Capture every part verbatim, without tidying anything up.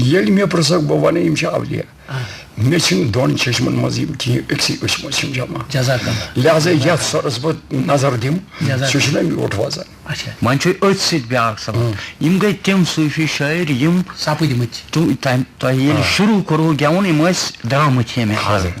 ییٚلہِ مےٚ پرٛژھکھ، بہٕ وَنہٕ، یِم چھِ اولیا۔ آ۔ مےٚ چھِنہٕ دۄن چشمن منٛز یِم کِہیٖنۍ، أکسٕے أچھ منٛز چھِ یِم جمع۔ جزاک اللہ۔ لہذا یَتھ سۄرَس بہٕ نظر دِمہٕ، جزاک سُہ چھُنہ میوٗٹھ وزن۔ اچھا۔ وۄنۍ چھُ أتھۍ سۭتۍ بیٛاکھ سوال۔ ہُم۔ یِم گٔے تِم صوٗفی شٲعر، یِم سپٕدمٕتۍ۔ تُہۍ، تۄہہِ، تۄہہِ ییٚلہِ آ۔ شروٗع کوٚروٕ گٮ۪وُن، یِم ٲسۍ درٛامٕتۍ ییٚمہِ آ۔ حالہٕ۔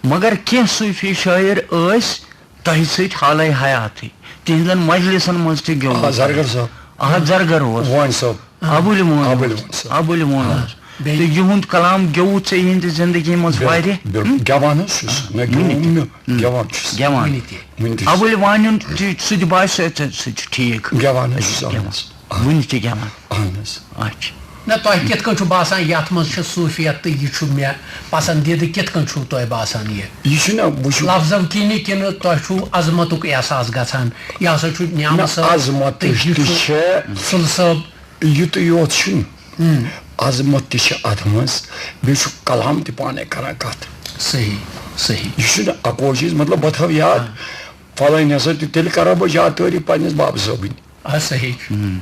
مگر کینٛہہ صوٗفی شٲعر ٲسۍ تۄہہِ سۭتۍ حالے حیاتٕے، تِہنٛدٮ۪ن مجلسن منٛز تہِ گیوٚو۔ آ، زرگر صٲب۔ آ، زرگر اوس۔ وٲنۍ صٲب۔ ابوٗلۍ وٲنۍ ابوٗلۍ اوس۔ وٲنۍ صٲب۔ ابوٗلۍ وٲنۍ آ۔ اوس۔ بیٚیہِ؟ تہٕ یِہُنٛد کلام گیوٚوُ ژےٚ یِہنٛدِ زندگی منٛز بِل-، واریاہ؟ بِل-، ہُم؟ گٮ۪وان حظ چھُس۔ نہ، ہُم۔ گیوٚوُم نہٕ۔ ہُم۔ گٮ۪وان چھُس۔ گٮ۪وان۔ وٕنہِ تہِ۔ وٕنہِ تہِ چھُس۔ ابوٗلۍ وانیُن تہِ سُہ تہِ باسیو ژےٚ سُہ تہِ ٹھیٖک۔ گٮ۪وان حظ چھُس، اہن گٮ۪وان۔ حظ۔ وٕنہِ تہِ گٮ۪وان۔ اہن حظ۔ اچھا۔ نہ، تۄہہِ کِتھ کٔنۍ چھُ باسان، یَتھ منٛز چھِ صوٗفیت تہٕ یہِ چھُ مےٚ پسندیدٕ، کِتھ کٔنۍ چھُو تۄہہِ باسان یہِ؟ یہِ چھُنہ، بہٕ چھُس لفظو کِنہِ کِنہٕ تۄہہِ چھُو عظمتُک احساس گژھان؟ یہِ ہسا چھُ نعمت نہ، صٲب عظمت تہٕ یہِ تہِ چھُ چھےٚ۔ سُل صٲب۔ یُتُے یوت چھُنہٕ۔ ہُم۔ عظمت تہِ چھِ اَتھ منٛز، بیٚیہِ چھُ کلام تہِ پانَے کران کَتھ۔ صحیح، صحیح۔ یہِ چھُنہٕ اَکوے چیٖز، مطلب، بہٕ تھاوٕ یاد، آ۔ فلٲنۍ ہسا تہِ، تیٚلہِ کرٕ ہا بہٕ زیادٕ تعریٖف پنٛنِس بابہٕ صٲبٕنۍ۔ آ، صحیح چھُ۔ ہُم۔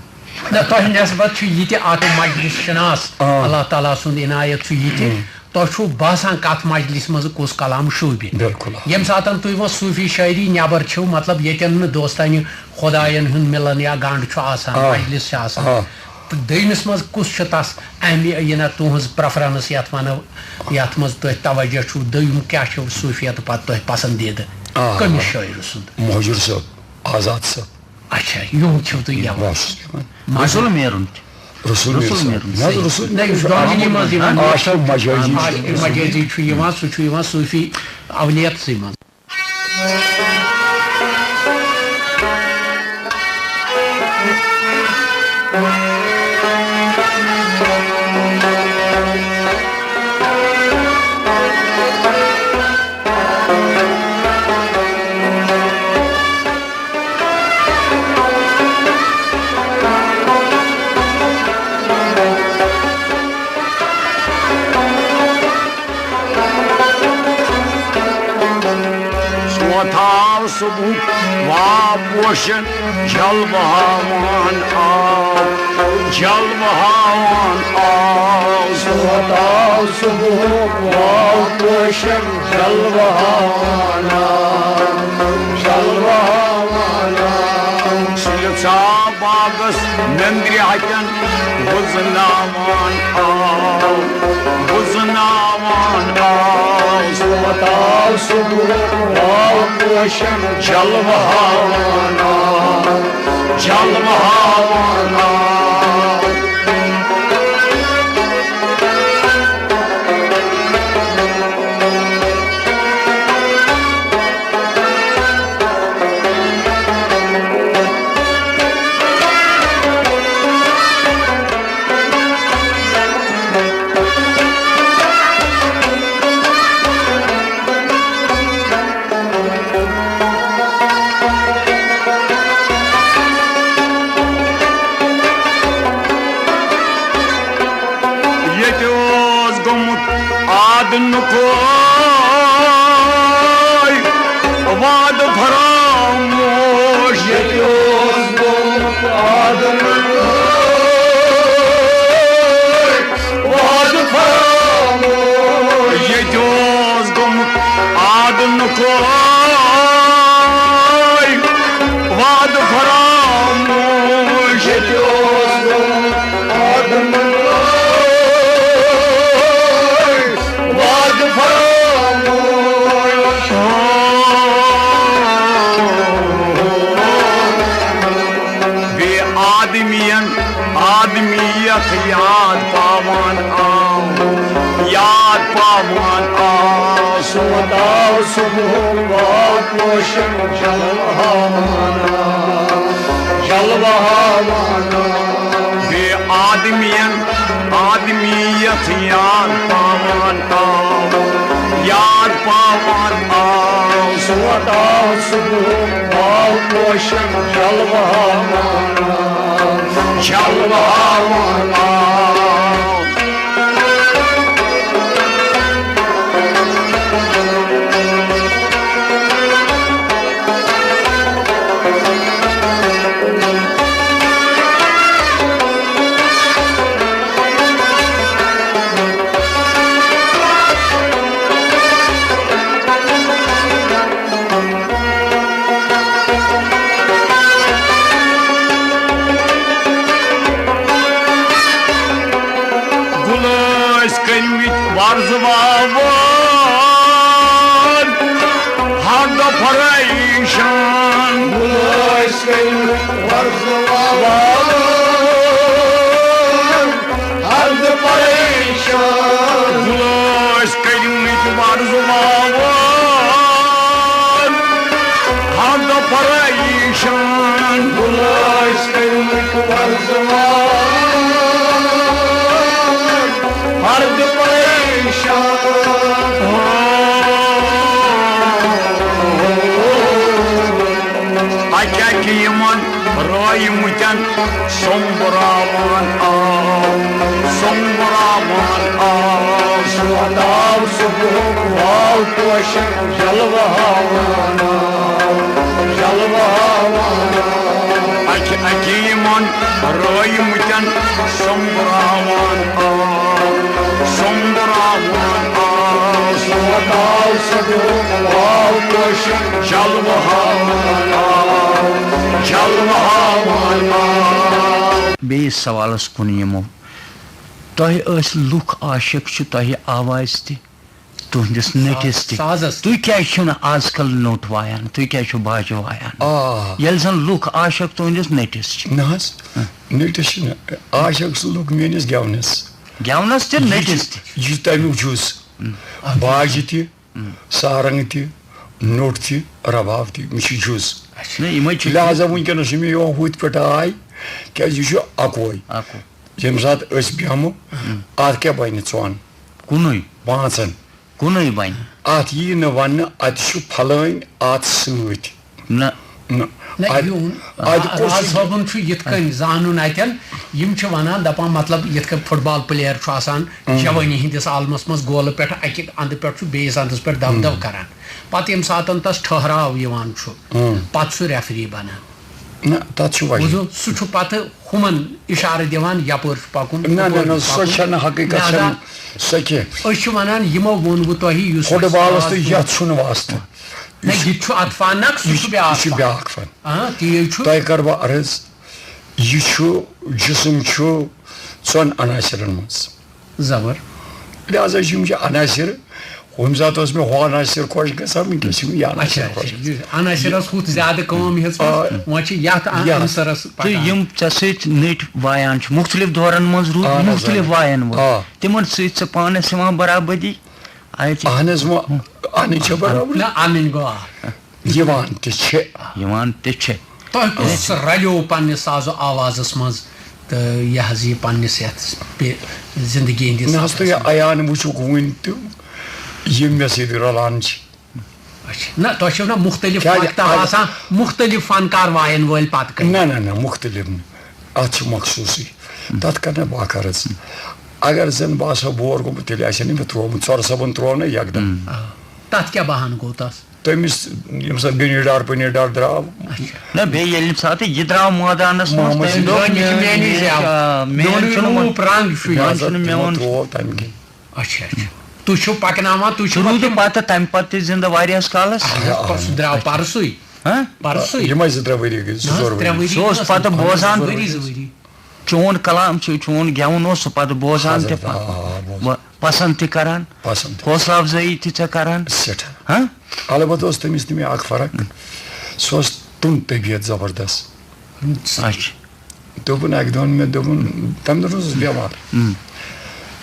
نہ، تۄہہِ نسبت چھُ یہِ تہِ اَکھ مجلس شناس، آ۔ اللہ تعالیٰ سُنٛد عنایت چھُ یہِ تہِ۔ ہُم۔ تۄہہِ چھُو باسان کَتھ مجلسہِ منٛز کُس کلام شوٗبہِ۔ بِلکُل۔ ییٚمہِ ساتَن تُہۍ وۄنۍ صوٗفی شٲعری نٮ۪بر چھِو، مطلب، ییٚتٮ۪ن نہٕ دوستانہِ خۄدایَن ہُنٛد مِلَن یا گنٛڈ چھُ آسان، آ۔ مجلس چھِ آسان، آ۔ تہٕ دوٚیمِس منٛز کُس چھُ تَس اہمی-، یہِ نہ تُہٕنٛز preference یَتھ وَنو، یَتھ منٛز تُہۍ توجہ چھُو، دوٚیِم کیٛاہ چھُ صوٗفیت پَتہٕ تۄہہِ پسندیدٕ؟ آ۔ کٔمِس شٲعرٕ سُنٛد؟ مہجوٗر صٲب، آزاد صٲب۔ اچھا، یِہُنٛد چھِو تُہۍ گٮ۪وان؟ بہٕ چھُس گٮ۪وان۔ مہجوٗر۔ رسول میرُن۔ رسول رسول میرُن۔ میرُن۔ نہ حظ، صحیح۔ رسول نہ، یُس میرُن۔ ڈومنی منٛز یِوان، عاشق مجازی چھُ۔ عاشق مجازی چھُ یِوان، سُہ چھُ یِوان صوٗفی اولِیاتسٕے منٛز۔ سونتھ آو صبحُک واب پوشن، جلوٕ ہاوان آو، جلوٕ ہاوان آو۔ سونتھ آو صبحُک واب پوشن، جلوٕ ہاوان آو، جلوٕ ہاوان آو۔ سُلہِ ژاو باغس نندرِ ہتٮ۪ن، وُزناوان آو، وُزناوان آو۔ سونتھ آو صبحُک واب پوشن، جلوٕ ہاوان آو، جلوٕ ہاوان آو۔ ییٚتہِ اوس گوٚمُت آدنہٕ کوے وعدٕ فراموش۔ ییٚتہِ اوس گوٚمُت آدنہٕ کوے وعدٕ فراموش۔ ییٚتہِ اوس گوٚمُت آدنہٕ کوے وعدٕ فراموش۔ ییٚتہِ اوس گوٚمُت آدنہٕ کوے وعدٕ فراموش۔ بے آدمین آدمیت یاد پاوان آو، یاد پاوان آو۔ سونتھ آو صبحُک واب پوشن، جلوٕ ہاوان آو، جلوٕ ہاوان آو۔ بے آدمین آدمیت یاد پاوان آو، یاد پاوان آو۔ سونتھ آو صبحُک واب پوشن، جلوٕ ہاوان آو، جلوٕ ہاوان آو۔ کٔرمٕتۍ وۄرزٕ واوان، ہر دۄہ پریشان۔ گُلہٕ ٲسۍ کٔرمٕتۍ وۄرزٕ واوان، ہر دۄہ پریشان۔ گُلہٕ ٲسۍ کٔرمٕتۍ وۄرزٕ واوان، ہر دۄہ پریشان۔ گُلہٕ ٲسۍ کٔرمٕتۍ وۄرزٕ واوان، ہر دۄہ پریشان۔ اچھا، کہِ یِمن رٲیمٕتٮ۪ن سۄمبراوان آو، سۄمبراوان آو۔ سونٛتھ آو صبحُک واو پوشن جلوٕ ہاوان آو، جلوٕ ہاوان آو۔ اکہِ اکہِ یِمن رٲیمٕتٮ۪ن سۄمبراوان آو، سۄمبراوان آو۔ سونٛتھ آو صبحُک واو پوشن جلوٕ ہاوان آو، جلوٕ ہاوان آو۔ بیٚیِس سوالس کُن یِمو۔ تۄہہِ ٲسۍ لُکھ عاشق چھِ تۄہہِ آوازِ تہِ، تُہٕنٛدِس نٔٹِس تہِ۔ سازس۔ تُہۍ کیٛازِ چھِو نہٕ آز کل نوٚٹ وایان؟ تُہۍ کیٛازِ چھِو باجہِ وایان؟ آ۔ ییٚلہِ زن لُکھ عاشق تُہٕنٛدِس نٔٹِس چھِ۔ نہ حظ، نٔٹِس چھِنہٕ۔ عاشق چھِ لُکھ میٲنِس گٮ۪ونس۔ گٮ۪ونس تہِ، یہِ نٔٹِس چھُ، تہِ۔ یہِ چھُ تمیُک جُز۔ باجہِ تہِ، سارنٛگ تہِ، نوٚٹ تہِ، رباب تہِ، مےٚ چھُ جُز۔ نہ، یِمے چھِ۔ لہذا وٕنکیٚنس چھُ مےٚ یِوان ہُتھ پٮ۪ٹھ آے، کیٛازِ یہِ چھُ اکوے۔ اکوے۔ ییٚمہِ ساتہٕ أسۍ بیٚہمو، اَتھ کیٛاہ بَنہِ ژۄن؟ کُنُے۔ پانٛژَن۔ کُنُے بَنہِ۔ اَتھ یی نہٕ وَننہٕ، اَتہِ چھُ پھلٲنۍ اَتھ سۭتۍ۔ نہ۔ نہ۔ نہ، اَتہِ، یہِ اوٚن۔ اَتہِ آ، کُس راز صٲبُن چھُ یِتھ کٔنۍ زانُن اَتٮ۪ن، یِم چھِ وَنان، دَپان، مطلب، یِتھ کٔنۍ فُٹ بال پٕلیر چھُ آسان، جوٲنی ہِنٛدِس عالمَس منٛز گولہٕ پٮ۪ٹھ اَکہِ اَندٕ پٮ۪ٹھ چھُ بیٚیِس اَندَس پٮ۪ٹھ دَو دَو کَران۔ پَتہٕ ییٚمہِ ساتَن تَس ٹھٔہراو یِوان چھُ، پَتہٕ چھُ ریفری بَنان۔ نہ، تَتھ چھُ وجہ۔ بوٗزِو، سُہ چھُ پَتہٕ ہُمَن اِشارٕ دِوان، یَپٲرۍ چھُ پَکُن، نہ، نہ، ہُپٲرۍ نہ، چھُ سۄ پَکُن۔ چھَنہٕ حقیٖقت، لہذا چھَنہٕ سۄ کینٛہہ۔ أسۍ چھِ وَنان، یِمو ووٚن وۄنۍ تۄہہِ، یُس فُٹ بالَس تہٕ یَتھ چھُنہٕ واسطہٕ۔ نہ، یہِ چھُ اَتھ فَن اَکھ، سُہ یہِ چھُ چھُ، بیٛاکھ یہِ چھُ فَن۔ بیٛاکھ فَن۔ آ، تی حظ چھُ۔ تۄہہِ کَرٕ بہٕ عرض، یہِ چھُ، جسم چھُ ژۄن عناصرَن منٛز۔ زبر۔ لہذا چھِ یِم چھِ عناصر، ہُمہِ ساتہٕ اوس مےٚ ہُہ عناصر خۄش گژھان، وٕنکیٚس چھِ مےٚ یہِ عناصر اچھا، خۄش۔ اچھا، یہِ عناصرس ہُتھ زیادٕ کٲم ہیٚژمٕژ، آ۔ وۄنۍ چھِ یتھ ا-، یتھ۔ عنصرس تہٕ پکان۔ یِم ژےٚ سۭتۍ نٔٹۍ وایان چھِ، مختلف دورن منٛز روٗدۍ اہن حظ، مختلف اہن۔ وایَن وٲلۍ، آ۔ تِمن سۭتۍ ژےٚ پانس یِوان برابری؟ اہن حظ، وۄنۍ اَنٕنۍ چھےٚ برابری۔ نہ، اَنٕنۍ گوٚو اکھ۔ یِوان تہِ چھِ۔ یِوان تہِ چھِ۔ تۄہہِ کُس رلیو پننِس سازو آوازس منٛز تہٕ یہِ حظ یہِ پننِس یتھ پے-، زندگی ہٕنٛدِس نہ حظ، سفرس تُہۍ منٛز؟ عیان وٕچھِو وٕنۍ تہِ یِم مےٚ سۭتۍ رلان چھِ۔ اچھا، نہ، تۄہہِ چھِو نہ مُختٔلِف کیٛازِ مکتب از آسان، مُختٔلِف فنکار وایَن وٲلۍ پتہٕ کَنہِ۔ نہ، نہ، نہ، مُختٔلِف نہٕ۔ اتھ چھِ مخصوٗصٕے۔ تتھ کرنہٕ بہٕ اکھ عرض۔ اگر زن بہٕ آسہٕ ہا بور گوٚمُت، تیٚلہِ آسہِ ہا نہٕ مےٚ ترٛوومُت، ژۄرٕ صٲبن ترٛوو نہٕ یکدم۔ آ۔ تتھ کیٛاہ بہانہٕ گوٚو تس؟ تٔمِس، ییٚمہِ ساتہٕ بِنی ڈار پِنی ڈار درٛاو۔ اچھا۔ نہ، بیٚیہِ ییٚلہِ ساتہٕ یہِ درٛاو مٲدانَس منٛز، محمد تٔمۍ سٕنٛدِ دوٚپ، میٛٲنۍ چھِ میٛٲنۍ میٛٲنۍ، زٮ۪و۔ آ، میٛٲنۍ میون چھُنہٕ روٗپ میون۔ رنٛگ چھُ یہِ۔ میون چھُنہٕ میون۔ ترٛوو تَمہِ کِنۍ۔ اچھا، اچھا۔ تُہۍ چھِو پَکناوان، تُہۍ چھِو سُہ روٗدُے پَکناوان۔ پَتہٕ، تَمہِ پَتہٕ تہِ زِندٕ واریاہَس کالَس۔ اَہَن حظ، آ، پَتہٕ سُہ درٛاو پَرسُے۔ ہہ؟ پَرسُے۔ یِمَے زٕ ترٛےٚ ؤری گٔے، زٕ نہ حظ، ژور ؤری۔ ترٛےٚ ؤری سُہ اوس نہ حظ، پَتہٕ بوزان۔ زٕ ؤری، زٕ ؤری۔ چون کلام چھُ، چون گٮ۪وُن اوس سُہ پَتہٕ بوزان تہِ، حضرت، آ، آ، آ، بوزان۔ پَسنٛد تہِ کران، پَسنٛد۔ حوصلہٕ افزٲیی تہِ ژےٚ کران۔ سٮ۪ٹھاہ۔ ہاں؟ البتہ اوس تٔمِس تہٕ مےٚ اکھ فرق۔ سُہ اوس تُند طبیعت زبردست۔ اچھا۔ دوٚپُن اکہِ دۄہن مےٚ، دوٚپُن، تَمہِ دۄہ اوسُس بٮ۪مار۔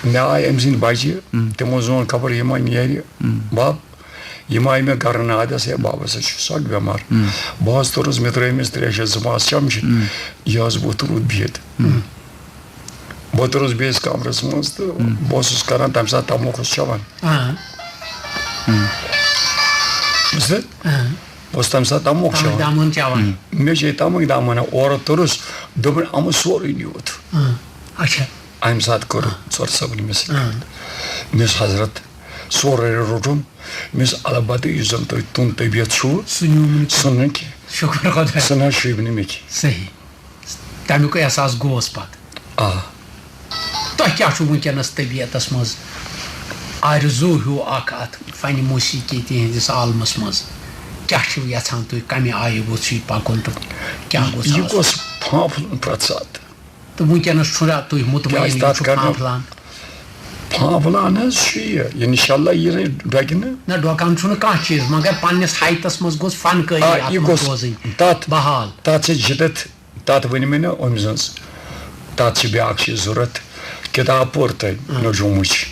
مےٚ آے أمۍ سٕنٛدۍ بچہِ، تِمو زون خبر یہِ ما نیرِ۔ بب، یِم آیہِ مےٚ گرٕ نادس، ہے بابا سا چھُ سکھ بٮ۪مار۔ بہٕ حظ توٚرُس، مےٚ ترٲے أمِس ترٛےٚ شےٚ زٕ پانٛژھ چمچہٕ، یہِ حظ ووٚتھ روٗد بِہِتھ۔ بہٕ توٚرُس بیٚیِس کمرس منٛز تہٕ بہٕ اوسُس کران تمہِ ساتہٕ تموکھ اوس چٮ۪وان۔ آ۔ بوٗزتھٕ؟ آ۔ بہٕ اوسُس تمہِ ساتہٕ تموکھ تمٕکۍ چٮ۪وان۔ دامن چٮ۪وان۔ مےٚ چے تمٕکۍ دامن، اورٕ توٚرُس، دوٚپُن، یِمو سورُے نیوٗتھ۔ آ۔ اچھا۔ امہِ ساتہٕ کوٚر ژۄر صٲبنہِ مےٚ سۭتۍ آ۔ کتھ۔ مےٚ اوس حضرت سورُے روٚٹُم۔ مےٚ اوس البتہ یُس زن تۄہہِ تُہُنٛد طبیعت چھُو، سُہ نیوٗ نہٕ کینٛہہ۔ سُہ نہٕ کینٛہہ۔ شُکر خۄدایَس۔ سُہ نہ شوٗبہِ نہٕ مےٚ کینٛہہ۔ صحیح۔ تَمیُک احساس گوس پتہٕ۔ آ۔ تۄہہِ کیٛاہ چھُ وٕنکیٚنَس طبیعتَس منٛز آرزوٗ ہیوٗ اکھ اَتھ فنِ موسیقی تِہِنٛدِس عالمَس منٛز؟ کیٛاہ چھِو یَژھان تُہۍ؟ کَمہِ آیہِ گوٚژھ یہِ پَکُن تہٕ کیٛاہ گوٚژھ یہِ آسُن؟ گوٚژھ پھانٛپھلُن پرٛٮ۪تھ ساتہٕ۔ تہٕ وٕنکیٚنَس چھُنہ تُہۍ مطمئن کیٛازِ یہِ تَتھ چھُ کَرنہٕ پھانٛپھلان؟ ہاں، فلان حظ چھُ یہِ، اِنشاءاللہ یہِ نہٕ ڈۄکہِ نہٕ۔ نہ، ڈۄکان چھُنہٕ کانٛہہ چیٖز، مگر پننِس ہایتس منٛز گوٚژھ فنکٲری آ، اَتھ یہِ منٛز گوٚژھ روزٕنۍ۔ تَتھ، بحال۔ تَتھ چھِ جِدت، تَتھ ؤنۍ مےٚ نہٕ أمۍ سٕنٛز، تَتھ چھِ بیٛاکھ چیٖز ضوٚرَتھ۔ کِتاب پٔر تٔمۍ، آ۔ نجومٕچ،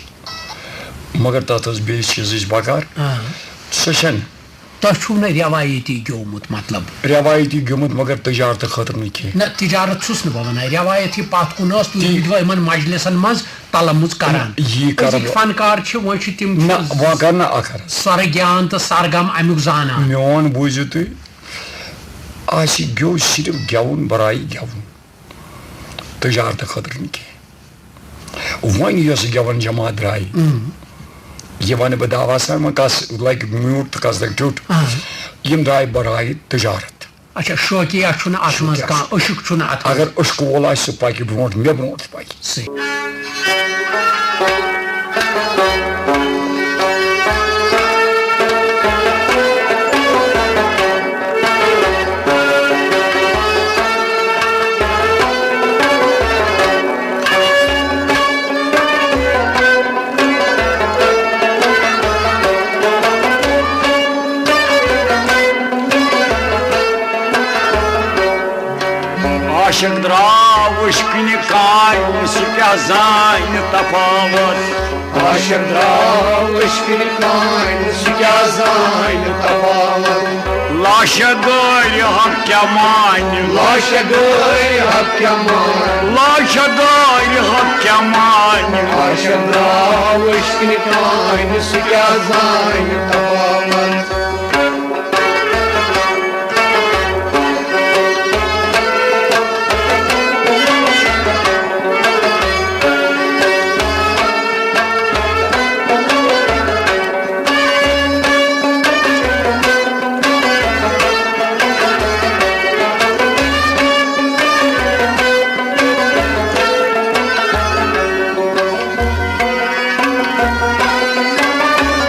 مگر تَتھ ٲس بیٚیِس چیٖزٕچ بکار۔ آ۔ سۄ چھَنہٕ۔ تۄہہِ چھُو نہٕ رٮ۪وایتی گیومُت، مطلب؟ رٮ۪وایتی گیومُت، مگر تجارتہٕ خٲطرٕ نہٕ کینٛہہ۔ نہ، تجارت چھُس نہٕ بہٕ وَنان۔ رٮ۪وایت یہِ پَتھ کُن ٲس، تُہۍ تی۔ روٗدوا یِمَن مجلسَن منٛز تَلَمُژ کَران۔ یی کَران۔ أزِکۍ فنکار چھِ، وۄنۍ چھِ تِم نہ، چھِ وۄنۍ کَر نہ اَکھ ہَر۔ سۄرٕ گیان تہٕ سَرگَم اَمیُک زانان۔ میون بوٗزِو تُہۍ، اَسہِ گیوٚو صرف گٮ۪وُن، برایہِ گٮ۪وُن، تجارتہٕ خٲطرٕ نہٕ کینٛہہ۔ وۄنۍ یۄس گٮ۪وَن جماعت درٛاے، اۭں۔ یہِ وَنہٕ بہٕ دعوا سان، وۄنۍ کَس لَگہِ میوٗٹھ تہٕ کَس لَگہِ ٹیوٚٹھ۔ اہن۔ یِم درٛاے برایہِ تجارت۔ اچھا، شوقیہ چھُنہٕ اَتھ منٛز شوقیہ۔ کانٛہہ، عشق چھُنہٕ اَتھ اگر منٛز۔ عشق وول آسہِ، سُہ پَکہِ برونٛٹھ، مےٚ برونٛٹھ پَکہِ۔ صحیح۔ عاشق درٛاو عشقٕنہِ کامہِ، سُہ کیٛاہ زانہِ تفاوت؟ عاشق درٛاو عشقٕنہِ کامہِ، سُہ کیٛاہ زانہِ تفاوت؟ لاشہ گٲرۍ حق کیٛاہ مانہِ؟ لاشہ گٲرۍ حق کیٛاہ مانہِ؟ لاشہ گٲرۍ حق کیٛاہ مانہِ؟ عاشق درٛاو عشقٕنہِ کامہِ، سُہ کیٛاہ زانہِ تفاوت؟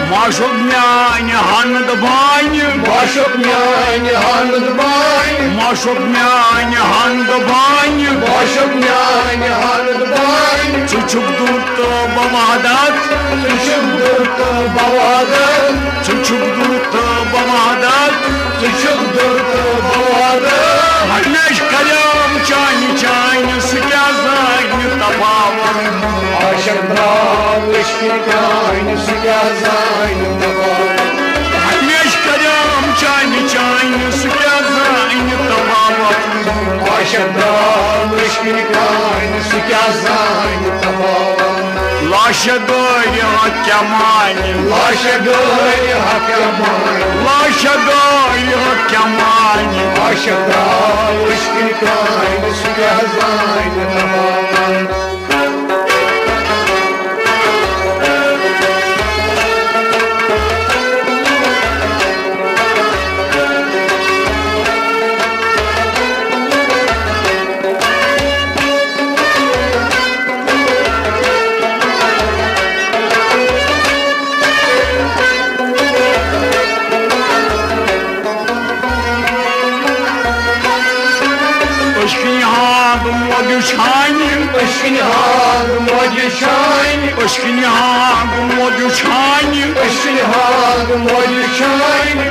معشوق میانہِ ہند بانہِ۔ معشوق میانہِ ہند بانہِ۔ معشوق میانہِ ہند بانہِ۔ معشوق میانہِ ہند بانہِ۔ ژٕ چھُکھ دوٗر تہٕ بہٕ وحدت۔ ژٕ چھُکھ دوٗر تہٕ بہٕ وحدت۔ ژٕ چھُکھ دوٗر تہٕ بہٕ وحدت۔ ژٕ چھُکھ دوٗر تہٕ بہٕ وحدت۔ ہمیشہِ کریام چانہِ چانہِ، سُہ کیٛاہ زانہِ تفاوت؟ عاشق درٛاو عشقٕنہِ کامہِ، سُہ کیٛاہ زانہِ تفاوت؟ ہمیشہِ کریام چانہِ چانہِ، سُہ کیٛاہ زانہِ تفاوت؟ عاشق درٛاو عشقٕنہِ کامہِ، سُہ کیٛاہ زانہِ تفاوت؟ لاشہ گٲرۍ حق کیٛاہ مانہِ؟ لاشہ گٲرۍ حق کیٛاہ مانہِ؟ لاشہ گٲرۍ حق کیٛاہ مانہِ؟ عاشق درٛاو عشقٕنہِ کامہِ، سُہ کیٛاہ زانہِ تفاوت؟ عشقٕنہِ ہاگ مۄدِ چھانہِ۔ عشقٕنہِ ہاگ مۄدِ چھانہِ۔ عشقٕنہِ ہاگ مۄدِ چھانہِ۔ عشقٕنہِ ہاگ مۄدِ چھانہِ۔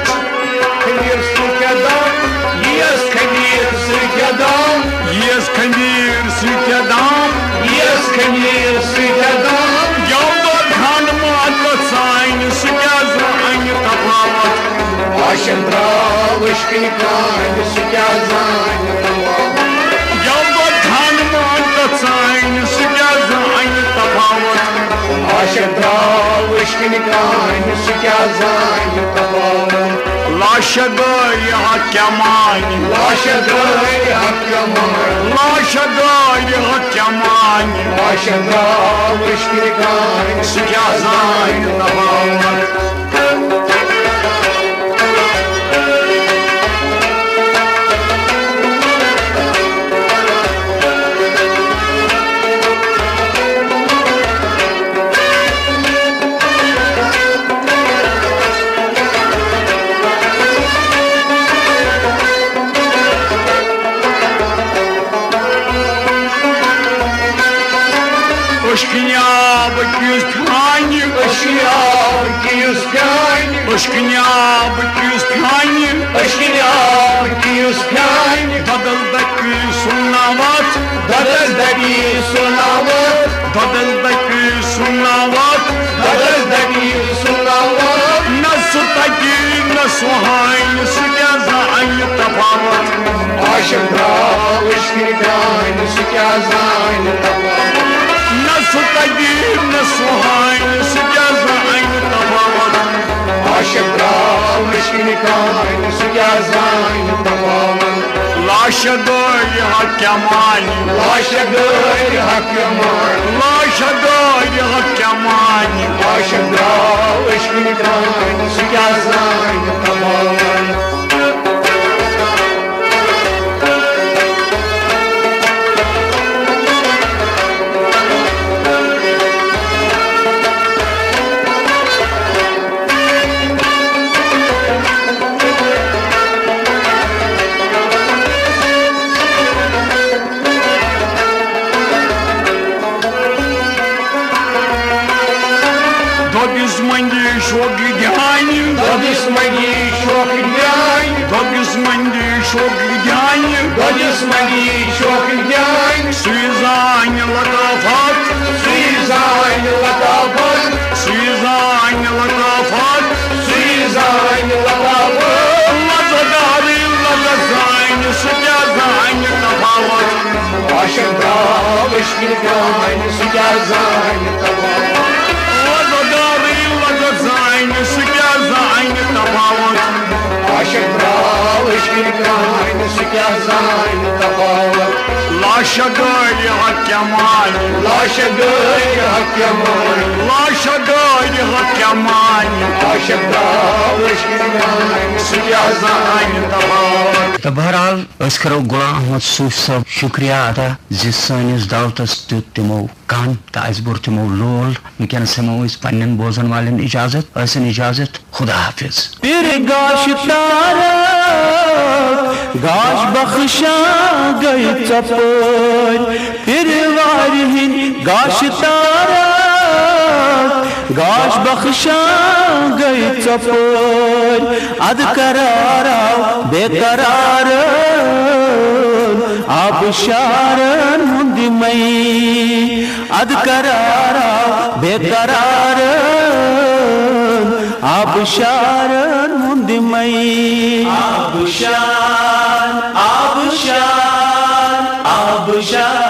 خمیٖر سۭتۍ کیٛاہ دام؟ یِیَس خمیٖر سۭتۍ کیٛاہ دام؟ یِیَس خمیٖر سۭتۍ کیٛاہ دام؟ یِیَس خمیٖر سۭتۍ کیٛاہ دام؟ گٮ۪و دۄد خانہٕ ماتھ سانہِ، سُہ کیٛاہ زانہِ تفاوت؟ عاشق درٛاو عشقٕنہِ کامہِ، سُہ کیٛاہ زانہِ تفاوت؟ گٮ۪و دۄد خانہٕ ماتھ سانہِ، سُہ کیٛاہ زانہِ تفاوت؟ عاشق درٛاو عشقٕنہِ کامہِ، سُہ کیٛاہ زانہِ تفاوت؟ لاشہ گٲرۍ حق کیٛاہ مانہِ؟ لاشہ گٲرۍ حق کیٛاہ مانہِ؟ لاشہ گٲرۍ حق کیٛاہ مانہِ؟ لاشہ گٲرۍ حق کیٛاہ مانہِ؟ لاشہ گٲرۍ حق کیٛاہ مانہِ؟ لاشہ گٲرۍ عشقٕنہِ کامہِ، سُہ کیٛاہ زانہِ تفاوت؟ اشکنیاب کیس پھانہِ، اشکنیاب کیس پھانہِ، اشکنیاب کیس پھانہِ، اشکنیاب کیس پھانہِ۔ دۄدل دکی سُناوت، دۄدل دکی سُناوت، دۄدل دکی سُناوت، دۄدل دکی سُناوت۔ نہ سُہ تگی نہ سُہ ہانہِ، سُہ کیٛاہ زانہِ تفاوت؟ عاشق درٛاو عشقٕکۍ دانہِ، سُہ کیٛاہ زانہِ تفاوت؟ نہ سُہ تگی نہ سُہ ہانہِ، سُہ کیٛاہ زانہِ تفاوت؟ عاشق درٛاو عشقٕکۍ دانہِ، سُہ کیٛاہ زانہِ تفاوت؟ لاشہ گٲڑۍ حق کیٛاہ مانہِ؟ لاشہ گٲڑۍ حق کیٛاہ مانہِ؟ لاشہ گٲڑۍ حق کیٛاہ مانہِ؟ عاشق درٛاو عشقٕکۍ دانہِ، سُہ کیٛاہ زانہِ تفاوت؟ دوٚپُس منگی شوق دیانہِ، دوٚپُس منگی شوق دیانہِ، دوٚپُس منگی شوق دیانہِ، دوٚپُس منگی شوق دیانہِ۔ سُے زانہِ لطافت، سُے زانہِ لطافت، سُے زانہِ لطافت، سُے زانہِ لطافت۔ مزٕدارٕے لذت زانہِ، سُہ کیٛاہ زانہِ تفاوت؟ عاشق درٛاو عشقٕکۍ دانہِ، سُہ کیٛاہ زانہِ تفاوت؟ مزٕدارٕے لذت زانہِ، سُہ کیٛاہ زانہِ تفاوت؟ عاشق درٛاو عشقٕکۍ دانہِ، سُہ کیٛاہ زانہِ تفاوت؟ لاشہ گٲڑۍ حق کیٛاہ مانہِ؟ لاشہ گٲڑۍ حق کیٛاہ مانہِ؟ لاشہ گٲڑۍ حق کیٛاہ مانہِ؟ عاشق درٛاو عشقٕکۍ دانہِ، سُہ کیٛاہ زانہِ تفاوت؟ تہٕ بہرحال، أسۍ کرو غلام احمد صوفی صٲب شکریہ ادا زِ سٲنِس دعوتس دیُت تِمو کن تہٕ اسہِ بوٚر تِمو لول۔ وٕنکیٚنس ہٮ۪مو أسۍ پننٮ۪ن بوزن والٮ۪ن اجازت، ٲسِن اجازت، خدا حافظ۔ پِرِ گاش تارک، گاش بخشان گٔے ژۄپٲرۍ۔ پِرِ وارِ ہِنٛدۍ گاش تارک، گاش بخشان گٔے ژۄپٲرۍ۔ ادٕ قرار آو بے قرارن، آبشارن ہُنٛد مے۔ ادٕ قرار آو بے قرارن، آبشارن ہُنٛد مے۔ آبشار، آبشار، آبشار۔